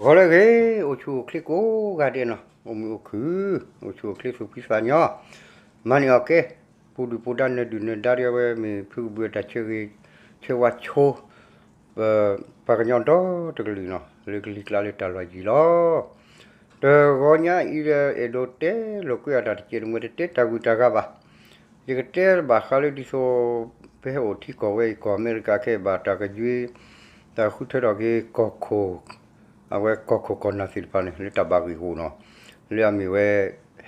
ဂီၤလၢအဂ့ၤ, အိၣ်ဆူၣ်အိၣ်ချ့ကိးဂၤဒဲးနီၤ, အိၣ်မုာ်အိၣ်ခုၣ်, အိၣ်ဆူၣ်အိၣ်ချ့သူၣ်ဖှံသးညီ, မၤန့ၢ်အီၣ်ကဲ, ပူၤဒုၣ်ပူၤဒါ နၢၤဒုၣ်နၢၤဒါဒီး အဝဲမ့ၢ်ဖုကဘုးအတၢ်ဆၢဂ့ၤဆၢဝါဆိ ပပှၤကညီဒီတကလုာ်နီၤ လၢကလံၤကျါလၢတၢ်လီၢ်ယံၤလီၤ. တဂီၤညါအံၤဒီး အဲၣ်ဒိးတဲလိာ်ကွံာ်အတၢ်တစဲးတမှဲ တတဲတၢ်ဂုၤတၢ်ဂၤဘၣ်. ယကတဲဘၣ်ဃးလၢဒ်သိး ပဟဲအိၣ်ထံကီၢ်ဝဲအံၤ ကီၢ်အမဲရကၤခဲအံၤ ဘၣ်တၢ်ကယွ့ တၢ်ဃုထၢထီၣ်က့ၤကီၢ်ခိၣ်, အဝဲကီၢ်ခိၣ်ကီၢ်နၢ်သ့ၣ်တဖၣ်န့ၣ် လၢတၢ်ဘၣ်ဂ့ၢ်ဂီၢ်နီၤ, လၢအမ့ၢ်ဝဲ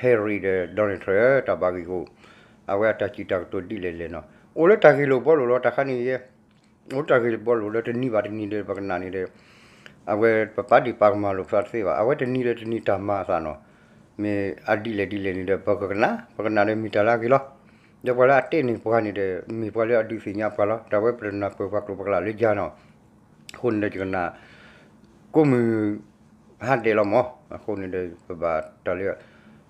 Harry ဒီး Donald Trump တၢ်ဘၣ်ဂ့ၢ်ဂီၢ်, အဝဲအတၢ်စံးတၢ်ကတိၤဒ်လဲၣ်လဲၣ်နီၤ အိၣ်လၢတၢ်ဂ့ၢ်လိာ်ဘှီလိာ်လီၤ. တၢ်ခါန့ၣ်ယဲ အိၣ်တၢ်ဂ့ၢ်လိာ်ဘှီလိာ်လၢတနံၤဘၣ်တနံၤဒီး ပကနၣ်န့ၣ်ဒီး အဝဲပပာ်ဒံးပာ်ကမၣ်လိာ်ပသးတသ့ဘၣ်. အဝဲတနံၤဒီးတနံၤတၢ်မၤအသးနီၤ, မ့ၢ်အဒ်လဲၣ်ဒ်လဲၣ်န့ၣ်ဒီး ပကကနၣ်, ပကနၣ်ဒီးမ့ၢ်တၢ်လၢအဂ့ၤလီၤ. ဒီးပှၤလၢအတဲန့ၢ်ပှၤန့ၣ်ဒီး မ့ၢ်ပှၤလၢအဒုးသ့ၣ်ညါပှၤလီၤ. တၢ်ဝဲပတနၢ်ပၢၢ်ပှၤကျိာ်ပှၤကျဲလၢယၤနီၤ, အဃိန့ၣ်ဒီးယကနၣ် ကိးမုၢ် ဟါဒဲးလီၤမး. အဃိန့ၣ်ဒီး ပဘၣ်တၢ်လၢ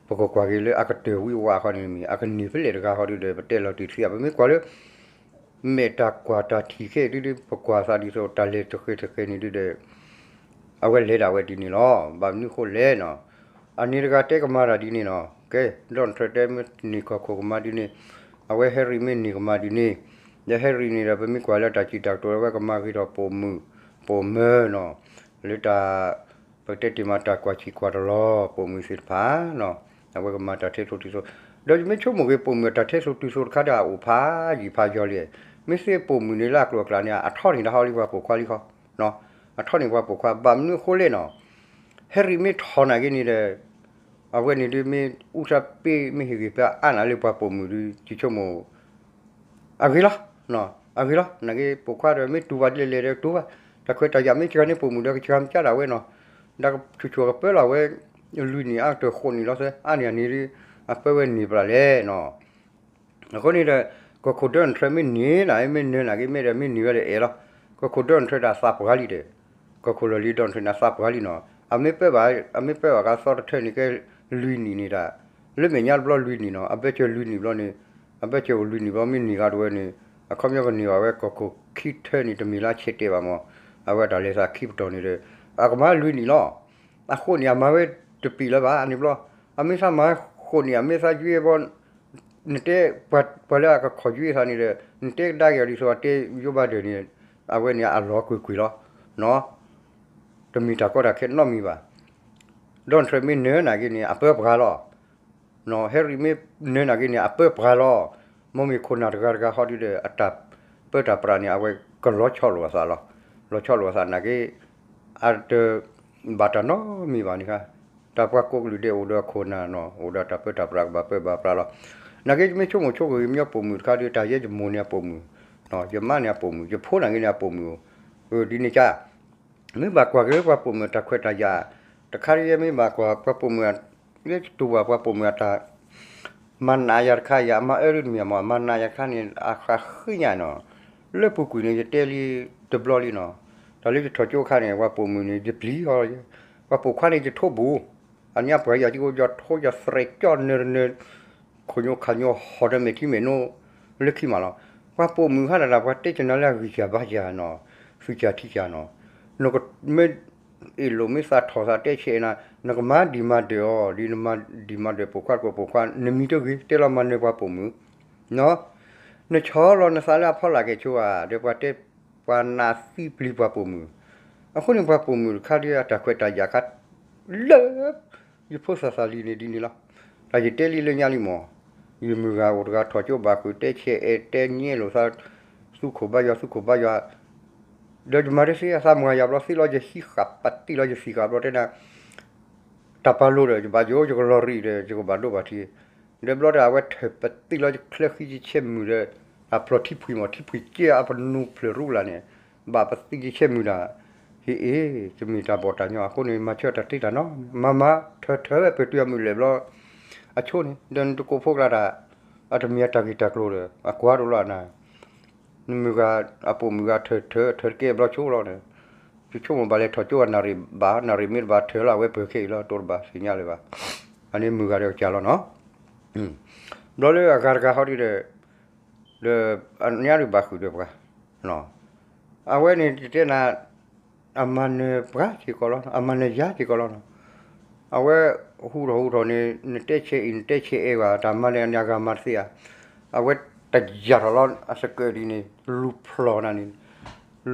ပကကွၢ်က့ၤလၢအကတၢၢ်ဝံၤဝါဃီန့ၣ်မ့ၢ် အကန့ၢ်ဖဲလဲၣ်တဂၤဃီဒီး ပတဲလီၤတံၢ်တသ့. ပမ့ၢ်ကွၢ်လၢ မဲာ်တၢ်ကွၢ်တၢ်ထံၣ်ခဲအံၤဒုဒီး ပကွၢ်သးဒ်သိးတၢ်လဲၤတဃဲၤတဃဲၤန့ၣ်ဒုဒီး အဝဲလဲၤဒၣ်ဝဲဒ်န့ၣ်လီၤ. ဘၣ်မနုၤအဃိလဲၣ်နီၤ, အန့ၣ်တဂၤတဲကမၤတၢ်ဒ်န့ၣ်နီၤ, ကဲ Donald Trump တဲမ့ၢ်န့ၢ်ကီၢ်ခိၣ်ကမၤဒ်န့ၣ်, အဝဲ Harry မ့ၢ်န့ၢ်ကမၤဒ်န့ၣ်, ဒီး Harry န့ၣ်ဒီး ပမ့ၢ်ကွၢ်လၢတၢ်စံးတၢ်ကတိၤ အဝဲကမၤဂ့ၤထီၣ်ပိာ်မုၣ်, ပိာ်မၢၤနီၤ, လၢတၢ် ပကတဲတ့ၢ်မးတၢ်ကွၢ်ဆံးကွၢ်တလီၤ ပိာ်မုၣ်သ့ၣ်တဖၣ်နီၤ, အဝဲကမၤတၢ်ထဲသိးတုၤသိး, ဒီးယမ့ၢ်ဆိကမိၣ်က့ၤပိာ်မုၣ်အတၢ်ထဲသိးတုၤသိးတခါဒီးအအိၣ်ဖးယံာ်ဖးယီၤလံ, မ့ၢ်သ့ပိာ်မုၣ်န့ၣ်လၢအကျိၤအကျဲန့ၣ် အထီၣ်န့ၢ်တၢ်ဟီလံပှၤပိာ်ခွါလံခီ, အထီၣ်န့ၢ်ပှၤပိာ်ခွါ ဘၣ်မနုၤအဃိလဲၣ်နီၤ, Harry မ့ၢ်ထီၣ်နာ်က့န့ၣ်ဒီး အဝဲန့ၣ်ဒုးမ့ၢ်အူသးပ့ၢ်မ့ၢ်ဟ့ၣ်ဂ့ၤဖဲအါနၤလၢပှၤပိာ်မုၣ်ဒုး ယဆိကမိၣ် အဂ့ၤလီၤ, အဂ့ၤလီၤ, နာ်က့ပိာ်ခွါဒီးမ့ၢ်တူၢ်ဘၣ်ဒ်လဲၣ်လဲၣ်ဒီးတူၢ်ဘၣ်, တၢ်ခွဲးတၢ်ယာ်မ့ၢ်စှၤန့ၢ်ပိာ်မုၣ်ဒီး ကစှၤမ့ၢ်ကၢ်ဒၣ်ဝဲနီၤ, ဒီးဆူၣ်ဆူၣ်ကပၢလီၤဝဲ လွံၢ်နံၣ်အါကတၢၢ်ဃိးနံၣ်လီၤသၢ အါန့ၢ်အန့ၣ်ဒုး အပၢဝဲန့ၢ်ပျၢ်လဲၣ်နီၤ. အဃိန့ၣ်ဒီး ကီၢ်ခိၣ် Donald Trump မ့ၢ်န့ၢ်နၤ မ့ၢ်နၢၤနာ်က့ မ့ၢ်ဒီးမ့ၢ်န့ၢ်ဝဲဒီးအဲၣ်လီၤ, ကီၢ်ခိၣ် Donald Trump ဒီးအသးပှၢ်လံဒီး, ကီၢ်ခိၣ်လီၢ်လံၤ Donald Trump န့ၣ် အသးပှၢ်လံနီၤ, အမ့ၢ်ပၢဘၣ် အမ့ၢ်ပၢဘၣ်ကသီတထၢန့ၣ်ကဲ လွံၢ်နံၣ်န့ၣ်ဒၣ်, လၢမဲာ်ညါတဘျီလွံၢ်နံၣ်နီၤ, အဘၢၣ်စၢၤလွံၢ်နံၣ်ဘျီန့ၣ်, အဘၢၣ်စၢၤအိၣ်လွံၢ်နံၣ်ဘျီ မ့ၢ်န့ၢ်ဂၤတဝဲန့ၣ်, အခီပညီကန့ၢ်ဘၣ်ဝဲကီၢ်ခိၣ်ခံထၢန့ၣ် တမ့ၢ်လၢအဆဲးတဲာ်ဘၣ်မး, အဝဲတၢ်လဲၤသးခံပတီၢ်န့ၣ်ဒီး အကမၤလွံၢ်နံၣ်လီၤ. အဃိန့ၣ် အမၤဝဲတပံာ်လၢၤဘၣ်န့ၣ်ဘျီ, အမ့ၢ်သးမၤဃိးနံၣ် အမ့ၢ်သးယွ့ဘျီ နတဲ ပှၤလၢအကခီၣ်ယွ့သးန့ၣ်ဒီး နတဲကဒါက့ၤအီၤဒ်သိးအတဲယိဘၣ်ဒၢးန့ၣ်, အဝဲန့ၣ်အလီၤကွ့ၢ်ကွ့ၢ်လီၤ. တမ့ၢ်တၢ်ကီတၢ်ခဲနီတမံၤဘၣ်. Donald Trump မ့ၢ်နၢၤနာ်က့န့ၣ် အပၢပှၤလီၤ. Harry မ့ၢ်နၢၤနာ်က့န့ၣ် အပၢပှၤလီၤ. မ့မ့ၢ်ခိၣ်နၢ်တဂၤတဂၤဃီဒုဒီး အတၢ်ပၢတၢ်ပြးန့ၣ် အဝဲကလီၤဆီလိာ်အသးလီၤ. လီၤဆီလိာ်အသးနာ်က့ အတဘၣ်တၢ်နီတမံၤဘၣ်န့ၣ်ခါ, တၢ်ပှၤကိးကလုာ်ဒဲးအိၣ်ဒီးအခိၣ်နၢ်နီၤ အိၣ်ဒီးတၢ်ပၢတၢ်ပြးကဘၣ်ပၢဘၣ်ပြးလီၤ. နာ်က့ယမ့ၢ်ဆိကမိၣ်ဆိကမိၣ်က့ၤ မညီပိာ်မုၣ်တခါဒီး တၢ်ယဲယမိၢ်န့ၣ်အပိာ်မုၣ်, ယမါန့ၣ်အပိာ်မုၣ်, ယဖိနာ်က့န့ၣ်အပိာ်မုၣ်, ဒ်န့ၣ်ကါ မ့ၢ်ဘၣ်ကွၢ်က့ၤလၢပှၤပိာ်မုၣ်တၢ်ခွဲးတၢ်ယာ်, တခါဒ်ယဲမ့ၢ်ဘၣ်ကွၢ်ပှၤပိာ်မုၣ်, ယဲတူၢ်ဘၣ်ပှၤပိာ်မုၣ်အတၢ် မၤနးယၤတခါ ယမၤအၢဒ်တမံၤမး မၤနးယၤတခါန့ၣ် အဃၣ်ဃံညါနီၤ, လၢပူၤကွံာ်န့ၣ် ယတဲလံတဘျီလံနီၤ, တၢ်လၢယထီၣ်ကၠိအခါန့ၣ် ပှၤပိာ်မုၣ်န့ၣ် ယပျံၤဃီ, ပှၤပိာ်ခွါန့ၣ် ယထိဘူး, အညါပှၤယၤကၠိယထိယသရဲးကၠီနၢၤတနၢၤ ခိၣ်ညိခးညိဟီၣ်ဒီးမဲာ်ထံမဲာ်နိ လၢခံမးလီၤ. ပှၤပိာ်မုၣ်ဟါဒၣ် ပှၤတဲကနၤလၢအဂံၢ်စၢ်ဘါစၢ်နီၤ, သုစၢ်ထံစၢ်နီၤ, နကမ့ၢ်အ့ၣ်လိာ်မ့ၢ်သးထီၣ်သးတဲဆဲးနၤ, နကမၤဒံးမၤဒၢးအီၤ ဒ်နမၤဒံးမၤဒၢးပိာ်ခွါတကိးပိာ်ခွါ နမံၤတဂ့ၤ တဲလီၤမၤနၢၤပှၤပိာ်မုၣ်, နဆီလီၤနသးလၢအဖီလာ်ကဲၣ်ဆိဧါ ဒီးပှၤတဲ ပှၤနးသံပျံၤပှၤပိာ်မုၣ်, အဃိန့ၣ် ပှၤပိာ်မုၣ်တခါဒီးအတၢ်ခွဲးတၢ်ယာ်ခါ လၢ ယဖိသၣ်သၣ်လံၤန့ၣ်ဒ်န့ၣ်လီၤ. တၢ်ယတဲလံလၢညါလံမး, ယမုၢ်ဂၤအိၣ်တဂၤထီၣ်ကၠိဘၣ်ဃုာ်တဲဆဲးအဲၣ်တဲညဲလိာ်သး, သူခိၣ်ဘါယွၤ သူခိၣ်ဘါယွၤ, ဒီးယမၤတသ့အသးမၤယၤဘျီ သ့လီၤယဟံးဃာ်ပတံၢ်လီၤယသံၣ်ဃာ်ဘျီတဲဒၣ် တၢ်ပာ်လိၤဒီး ယဘၣ်ယိၣ် ယကလီၤရံၣ်ဒီး ယကဘၣ်ဒိဘၣ်ထံး, ဒီးဘျီဒီး အဝဲထၢၣ်ပတံၢ်လီၤယချၢဃံယဆဲမုၢ်ဒီး အဖျိထံဖှံမး ထံဖှံက့အပနူဖျၢၣ်ရူလၢ်န့ၣ်, ဘၣ်ပတံၢ်ယဆဲမုၢ်ဒၣ်, ဟ့ၣ်အ့ၣ် ယမ့ၢ်တၢ်ဘီၣ်တၢ်ညီအဃိန့ၣ် မၤဆၢတၢ်တ့တၢ်နီၤ, မၤမၤထၢၣ်ထၢၣ်ဝဲပတုၤအမုၢ်လဲၣ်ဘျီ, အဆိန့ၣ် ဒီးနတကိးဖိကျါတၢ်, အတမ့ၢ်အတၢ်ဂ့ၢ်တၢ်ကျိၤဒီး အကွၢ်တလီၤနၤ နမုၢ်ဂၤအပိာ်မုၣ်ဂၤထၢၣ်ထၢၣ်ထၢၣ်တကဲဘျီဆိလီၤန့ၣ်, ယဆိကမိၣ်ဘၣ်လဲၤထီၣ်ကၠိအနၣ်ရံၣ်ဘၣ် နၣ်ရံၣ်မ့ၢ်တဘၣ်ထၢၣ်လီၤ အဝဲပၢၤခဲအံၤလီၤ တိတဘၣ်သ့ၣ်ညါလၢၤဘၣ်, အန့ၣ်မုၢ်ဂၤဒီးကစၢ်လီၤနီၤ, ဘျီလၢအဂၤတဂၤဟီဒုဒီး, ဒီးအညါဒုးဘၣ်ဃုာ်ဒီးပှၤ, အဝဲန့ၣ်တတဲနၤ, အမၤနၢၤပှၤစ့ၢ်ကီးလီၤ, အမၤနၢၤယၤစ့ၢ်ကီးလီၤနီၤ. အဝဲဟူထီၣ်ဟူထီၣ်န့ၣ် နတဲဆဲးအံၤ နတဲဆဲးအဲၣ်ဘၣ် တၢ်မၤနၢၤအန့ၣ် အဂၤမၤတသ့ဧါ. အဝဲတယာ်ထီၣ်လီၤ အစကၢးဒ်န့ၣ် လူၤဖျီၣ်နၤန့ၣ်,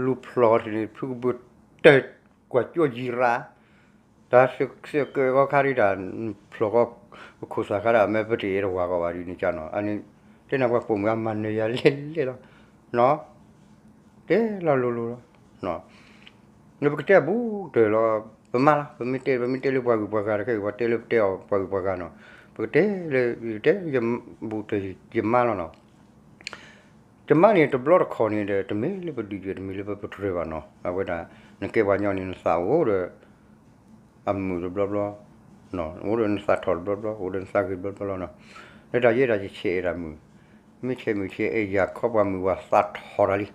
လူၤဖျီၣ်န့ၣ် ဖုကဘုးတၢၢ်ကွၢ်ကၠိယံၤရၣ် တၢ်စကၢးဂီၤခါဒ်တၢ် ဖျီၣ်ကီး ပခိၣ်သၣ်ခါဒၣ် မ့ၢ်ပတအဲၣ်တဝၤကီးဘၣ်ဒ်န့ၣ်ကနီၤ. အန့ၣ် တဲနၤပှၤပိာ်မုၣ်အမၤနၢၤယၤလဲၣ်လဲၣ်လီၤနီၤ. တဲလီၤလိၤလိၤလီၤ. လၢပကတဲအဘူးကတၢၢ်လီၤ ပမါလီၤ. ပမ့ၢ်တဲ ပမ့ၢ်တဲလၢပှၤဂုၤပှၤဂၤတခါအံၤ ပှၤတဲလၢပတဲအီၤပှၤဂုၤပှၤဂၤနီၤ. ပကတဲလၢ ပတဲယဘူးကတၢၢ်ယမါလီၤနီၤ. ယမါန့ၣ် တဘျီတခီၣ်န့ၣ်ဒီး တမ့ၢ်လၢပဒုးယဲၢ် တမ့ၢ်လၢပပတြၢၤဘၣ်နီၤ. အဝဲဒၣ် နကဲပှၤကညီန့ၣ် နသးအိၣ်ဒီး အမုာ်တဘျီဘျီ, အိၣ်ဒီးနသးထီၣ်တဘျီဘျီ, အိၣ်ဒီးနသးဂ့ၤတဘျီဘျီလီၤနီၤ. လၢတၢ်ယဲဒၣ်ယဆဲးအဲၣ်တၢ်မုာ်, မ့ၢ်ဆဲးမုာ်ဆဲးအဲၣ်ယၤခီပှၤမုာ်ပှၤသးထီၣ်တၢ်လံ.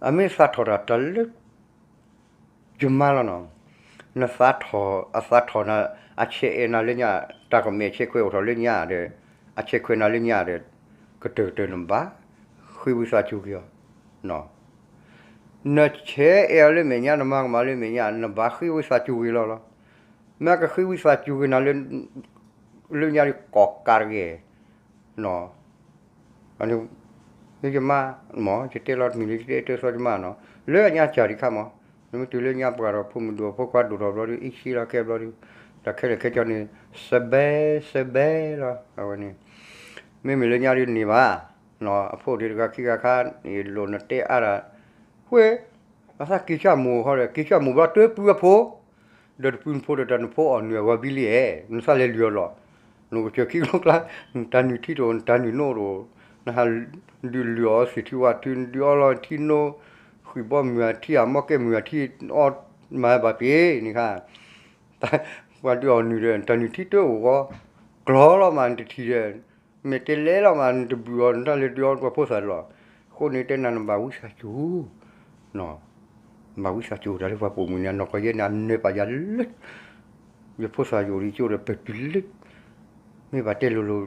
အမ့ၢ်သးထီၣ်တၢ်တၢ်လၢ ယမါလီၤနီၤ. နသးထီၣ် အသးထီၣ်နၤ အဆဲးအဲၣ်နၤလၢညါ, တၢ်ကမဲာ်ဆဲးခွဲးအိၣ်ထီၣ်လၢညါဒီး အဆဲးခွဲးနၤလၢညါဒီး ကတၢၢ်ကတၢၢ်နဘၣ်ဃ့ဝံသးစူၤက့ၤအီၤ. နဆဲးအဲၣ်အီၤလၢမဲာ်ညါ နမၤကမၣ်လၢမဲာ်ညါ နဘၣ်ဃ့ဝံသးစူၤက့ၤလီၤလီၤ. မ့ၢ်ကဃ့ဝံသးစူၤက့ၤနၤ လၢညါဒီးကိးကးတဂ့ၤ နီၤ. ယမါ မ့ၢ်ယတဲလီၤတမံၤလၢယတဲတၢ်သီယမါနီၤ, လၢအညါစၢ်ဒံးခါမး, နမ့ၢ်တုၤလၢညါပှၢ်ဒီး ဖိမုၣ်ဒိၣ်ဖိခွါဒိၣ်ထီၣ်ဘျီဒီး အံၣ်ဆံလီၤခဲဘျီဒီး တၢ်ခဲလၢာ်ခဲဆ့န့ၣ် စဘဲစဘဲလီၤ. အဝဲန့ၣ် မ့မ့ၢ်လၢညါဒ်န့ၣ်ဘၣ်, အဖိဒံးတဂၤခံဂၤခါ လိၣ်နတဲအါဒၣ်, ဝဲ အသးက့ၤဆၣ်မိၢ်ဃီဒီး က့ၤဆၣ်မိၢ်ဘျီတပုၢ်အဖိ ဒီးတပုၢ်နဖိဒီးတၢ်နဖိအီၣ်နုၢ်အဂီၢ်ဘံလံဧါ, နသးလဲၤလုၢ်အီၤလီၤ. နကစၢၢ်ခံကျိကျါ နတၢ်နုၢ်ထံတအိၣ် နတၢ်နုၢ်နိတအိၣ်, နဟးဒုးလုၢ်အီၤသ့ၣ်ထံဝၣ်ထံ နဒုးအီလီၤထံနိ, ဃံၣ်ဘီမုၢ်အထံ အမီၢ်ကဲမုၢ်အထံ အီမၤဘၣ်ပ့ၤန့ၣ်ခါ, ပှၤဒုးအီၣ်နုၢ်ဒီး နတၢ်နုၢ်ထံတအိၣ်ဃီ, ကျီလီၤမးနတထံၣ်ဒီး မ့ၢ်တဲလဲၤလီၤမး နတဘုၣ်အီၤ နတၢ်လဲၤဒုးအီၤပှၤဖိသၣ်လီၤ. အဃိန့ၣ်တဲနၤနဘၣ်ဝံသးစူၤ, ဘၣ်ဝံသးစူၤတၢ်လၢပှၤပိာ်မုၣ်န့ၣ် အနီၢ်ကီၢ်ယဲန့ၣ် အနၢၤပာ်ယၤလၢ ယဖိသၣ်ယအိၣ်ဒီးကၠိဒီးပတုၤလၢ မ့ၢ်ဘၣ်တဲလိၤလိၤ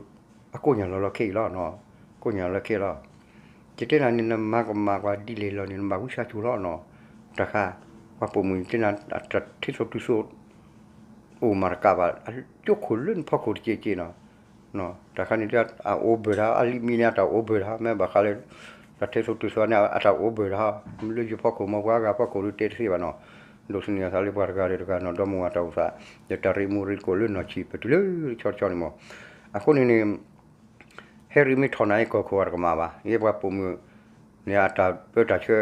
အကိးညါလီၤလီၤခဲအံၤလီၤ, ကိးညါလီၤလီၤခဲလီၤ. ယတဲနၤန့ၣ် နမၤကမၣ်ပှၤဒ်လဲၣ်လီၤန့ၣ် နဘၣ်ဝံသးစူၤလီၤနီၤ. တၢ်ခါ ပှၤပိာ်မုၣ်န့ၣ်တဲနၤ အတၢ်ထဲသိးတုၤသိး အိၣ်မးတကးဘၣ် အကၠိခိၣ်လၢနဖီခိၣ်တက့ၢ်က့ၢ်နီၤ. တၢ်ခါန့ၣ် အအိၣ်ဘၢၣ်တၢ် အလံာ်မံန့ၣ် အတၢ်အိၣ်ဘၢၣ်တၢ် မ့ၢ်ဘၣ်ဃးလၢ တၢ်ထဲသိးတုၤသိးန့ၣ် အတၢ်အိၣ်ဘၢၣ်တၢ် လၢယဖီခိၣ်မ့ၢ်ပှၤအဂၤဖီခိၣ်ဒုးတဲတသ့ဘၣ်နီၤ. ဒိးသန့ၤအသးလၢပှၤတဂၤဒီးတဂၤနီၤ ဒီမါဝၤတၢ်အိၣ်သး ဒီးတၢ်ရ့မူရ့ကိးလၢနီၢ်ဆံးပတုၤလၢဆီတဆီန့ၣ်မး. အဃိန့ၣ်န့ၣ် ဟဲရံမ့ၢ်ထီၣ်နၤအံၤကီၢ်ခိၣ်အတကမၣ်ဘၣ်. ယဲပှၤပိာ်မုၣ်န့ၣ် အတၢ်ပၢတၢ်ဆှၢ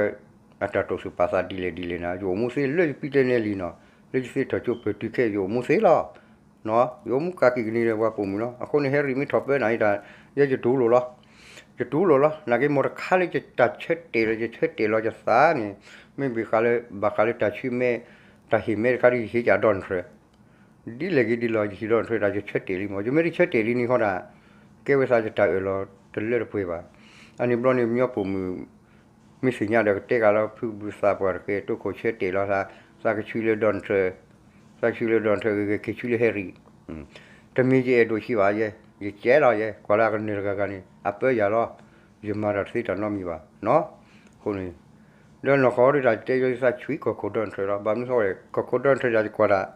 အတၢ်တိာ်သူၣ်ပာ်သးဒ်လဲၣ်ဒ်လဲၣ်န့ၣ် ယအိၣ်မူသ့လၢယပံတဲနဲလံနီၤ. လၢယသ့ထီၣ်ကၠိပတုၤခဲ ယအိၣ်မူသ့လီၤ. ယအိၣ်မူကးက့ၤကနံၤဒီးပှၤပိာ်မုၣ်လီၤ. အဃိန့ၣ် ဟဲရံမ့ၢ်ထီၣ်ပၢနၤအံၤတၢ် ယဲယတူၢ်လိာ်လီၤ. ယတူၢ်လိာ်လီၤ. နာ်က့ မိၢ်တခါလၢယတၢ်ဆၢတဲာ်လီၤ ယဆၢတဲာ်လီၤယသးန့ၣ် မ့ၢ်ဘၣ်ဃးလၢ ဘၣ်ဃးလၢတၢ်ဆူမဲ တၢ်ဟ့ၣ်မဲတခါဒီး ယဟ့ၣ်ကဒီးနထြၢ ဒ်လဲၣ်ဂ့ၤဒ်လဲၣ် ယဟ့ၣ်ဒီးနထြၢတၢ် ယဆၢတဲာ်လံမး. ယမ့ၢ်တဆၢတဲာ်လံန့ၣ်ဃီဒၣ် ကဲဝဲသးယတၢ်အၢၣ်လီၤတလၢတပှဲၤဘၣ်. အန့ၣ်ဘျီန့ၣ် ပှၤပိာ်မုၣ် မ့ၢ်သ့ၣ်ညါဒီးကတဲဂၤလၢ ဖုကဘုးသးပှၢ်တကဲ တိခိၣ်ဆၢတဲာ်လီၤသး သးကဆူလၢဒီနထြၢ သးကဆူလၢဒီနထြၢ ဂ့ၤဂ့ၤက့ၤဆူလၢဟဲရံၣ် တမ့ၢ်ယအဲၣ်ဒိးဆံးဘၣ်ယဲ ယကဲလီၤယဲ ကွၢ်လၢအကနၢၤတဂၤဂၤန့ၣ် အပၢယၤလီၤ. ယမၤတၢ်တသ့တၢ်နီတမံၤဘၣ်နီၤ. အဃိန့ၣ် ဒီးနီၢ်ကီၢ်ဒုးတၢ်တဲယသးဆူကီၢ်ခိၣ်ဒီနထြၢလီၤ. ဘၣ်မနုၤဃိလဲၣ် ကီၢ်ခိၣ်ဒီနထြၢယၤယကွၢ်တၢ်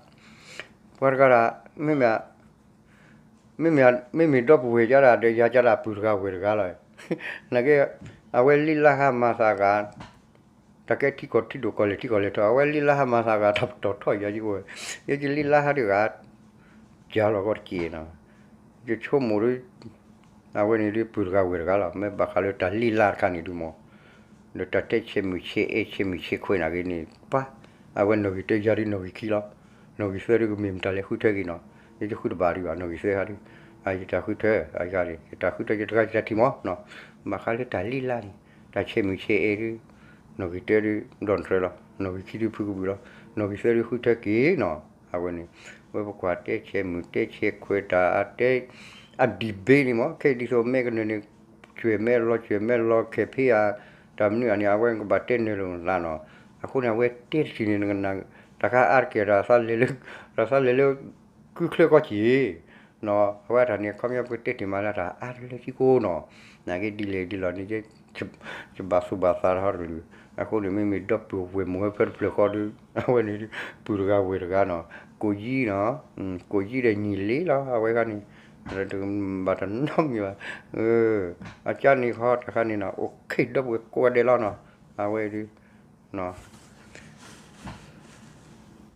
ပှၤတဂၤတၢ် မ့မ့ၢ် မ့မ့ၢ် မ့မ့ၢ်ဒီပုၢ်ဝဲၢ်ကဒၣ်ဒီး ယၤကဒၣ်ပုၢ်တဂၤဝဲၢ်တဂၤလီၤ. နာ်က့ အဝဲလံလါဟါမၤသးဂၤ တၢ်ကဲထံကီၢ်ထံဒိၣ်ကီၢ်လဲၢ်ထံကီၢ်လဲၢ်ထီၣ် အဝဲလံလါဟါမၤသးဂၤ တၢ်ပတီၢ်ထီၣ်ယၤယကဝဲၢ် ယကလံလါဟါတဂၤ ကၢ်လီၤဂီၢ်တက့ၢ်နီၤ. ယဆိကမိၣ်ဒ် အဝဲန့ၣ်ဒ်ပုၢ်တဂၤဝဲၢ်တဂၤလီၤ. မ့ၢ်ဘၣ်ဃးလၢတၢ်လံလါတခါန့ၣ်ဒုးမး ဒီးတၢ်တဲဆဲးမုၢ်ဆဲးအဲၣ်ဆဲးမုၢ်ဆဲးခွဲးနာ်က့န့ၣ် ပှၤ အဝဲနီၣ်ဂံၢ်တၢယၤဒ်နီၣ်ဂံၢ်ခံလီၤ. နီၣ်ဂံၢ်သၢဒ်ကမ့ၢ်မတၤလဲၣ်ဃုထၢက့ၤနီၤ. ယတဃုတဘၣ်ဒံးဘၣ် နီၣ်ဂံၢ်သၢဟါဒ် ယတၢ်ဃုထၢ အဂၤန့ၣ် ယတၢ်ဃုထၢယတဂၤယတၢ်ထံၣ်မးနီၤ. ဘၣ်ဃးလၢတၢ်လံလါန့ၣ် တၢ်ဆဲးမုၢ်ဆဲးအဲၣ်ဒ် နီၣ်ဂံၢ်တၢဒ်ဒီနထြၢလီၤ. နီၣ်ဂံၢ်ခံဒ်ဖုကဘုးလီၤ. နီၣ်ဂံၢ်သၢဒ်ဃုထၢက့ၤနီၤ. အဝဲန့ၣ် ဝဲပကွၢ်တဲဆဲးမုၢ်တဲဆဲးခွဲးတၢ်အတဲ အဒံးဘ့န့ၣ်မး ခဲအံၤဒ်သိးမဲကနၢၤန့ၣ် ကွဲးမဲလီၤကွဲးမဲလီၤခဲဖ့ဧါ တၢ်မနုၤအန့ၣ် အဝဲကဘၣ်တဲနၢၤလိာ်နသးနီၤ. အဃိန့ၣ် အဝဲတဲတထံၣ်န့ၣ် နကနၣ် တၢ်ခါအါတက့ၢ် တၢ်သးလဲၤလၢ တၢ်သးလဲၤလၢ ကုချၢကီၢ်က့ၢ်နီၤ. အဝဲတၢ်န့ၣ် ခီပညီပကတဲတ့ၢ်မးလၢတၢ်အါတလၢထံကိနီၤ. နာ်က့ဒ်လဲၣ်ဒ်လဲၣ်န့ၣ် ယဘၣ်သူၣ်ဘၣ်သးတဟီတကလုာ် အဃိန့ၣ် မ့မ့ၢ်ဒီပုၢ်ဝဲၢ်မိၢ်ဝဲဖဲတဖျၢၣ်ဃီဒီး အဝဲန့ၣ် ပုၢ်တဂၤဝဲၢ်တဂၤနီၤ, ကိးယံၤနီၤ, ကိးယံၤဒီးနံၣ်လံလီၤ အဝဲခါန့ၣ် တဘၣ်တနီတမံၤဘၣ်, အကါန့ၣ်ခီတခါန့ၣ်နီၤ အိၣ်ခိးဒီပုၢ်ဝဲၢ်ကိးဂၤဒဲးလီၤနီၤ, အဝဲဒုး